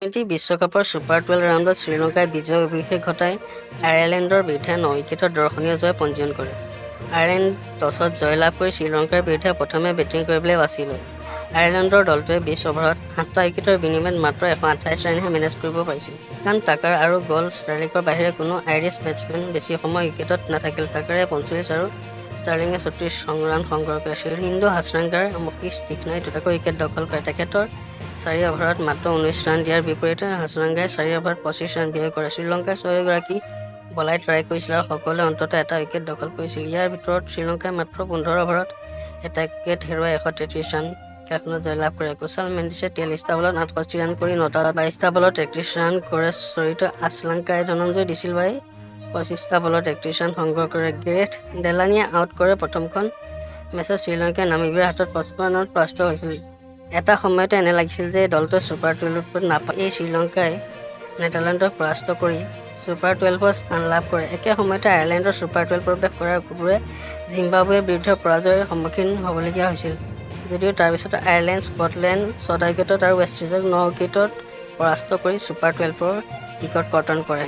Twenty বিশ্বকাপৰ super 12 ৰাউণ্ডত শ্ৰীলংকাই বিজয় অভিষেক ঘটাই আয়াৰলেণ্ডৰ বিৰুদ্ধে 9 উইকেটৰ দৰ্শনীয় জয় পঞ্জীয়ন কৰে। আয়াৰলেণ্ড টছত জয়লাভ কৰি শ্ৰীলংকাৰ বিৰুদ্ধে প্ৰথমে বেটিং কৰিবলৈ বাছি লয়। আয়াৰলেণ্ডৰ দলটোৱে 20 অভাৰত 8টা উইকেটৰ বিনিময়ত মাত্ৰ 128 ৰানহে মেনেজ কৰিব পাৰিছিল। কাৰণ টাকাৰ আৰু গল ষ্টাৰ্লিঙৰ বাহিৰে কোনো আইৰিছ বেটছমেন বেছি সময় উইকেটত নাথাকিল। টাকাৰে 45 আৰু ষ্টাৰ্লিঙে 36 ৰান সংগ্ৰহ কৰে। ৱানিন্দু হাছাৰাংগা আৰু মহীশ তীক্ষ্ণাই দুটাকৈ উইকেট দখল কৰে। তেখেতৰ 4 অভাৰত মাত্ৰ 19 ৰান দিয়াৰ বিপৰীতে হাছাৰাংগাই 4 অভাৰত 25 ৰান ব্যয় কৰে। শ্ৰীলংকাই 6গৰাকী বলাৰ ট্ৰাই কৰিছিল আৰু সকলোৱে অন্ততঃ এটা উইকেট দখল কৰিছিল। ইয়াৰ ভিতৰত শ্ৰীলংকাই মাত্ৰ 15 অভাৰত এটা উইকেট হেৰুৱাই 133 ৰান খেলখনত জয়লাভ কৰে। কুশাল মেণ্ডিছে 43টা বলত 68 ৰান কৰি 9টা, 22টা বলত 31 ৰান কৰে। চৰিত আছালাংকাই ধনঞ্জয় ডিচিলভাই 25টা বলত 31 ৰান সংগ্ৰহ কৰে। গেৰেথ ডেলানিয়ে আউট কৰে। প্ৰথমখন মেচত শ্ৰীলংকাই নামিবিয়াৰ হাতত 55 ৰানত পৰাস্ত হৈছিল। এটা সময়ত এনে লাগিছিল যে দলটোৱে ছুপাৰ 12ত নাপায়। এই শ্ৰীলংকাই নেডাৰলেণ্ডক পৰাস্ত কৰি ছুপাৰ 12ত স্থান লাভ কৰে। একে সময়তে আয়াৰলেণ্ডৰ ছুপাৰ 12 প্ৰৱেশ কৰাৰ পূৰ্বে জিম্বাবুৱেৰ বিৰুদ্ধে পৰাজয়ৰ সন্মুখীন হ'বলগীয়া হৈছিল যদিও তাৰ পিছত আয়াৰলেণ্ড স্কটলেণ্ড 6টা উইকেটত আৰু ৱেষ্ট ইণ্ডিজক 9 উইকেটত পৰাস্ত কৰি ছুপাৰ 12ৰ টিকট কৰ্তন কৰে।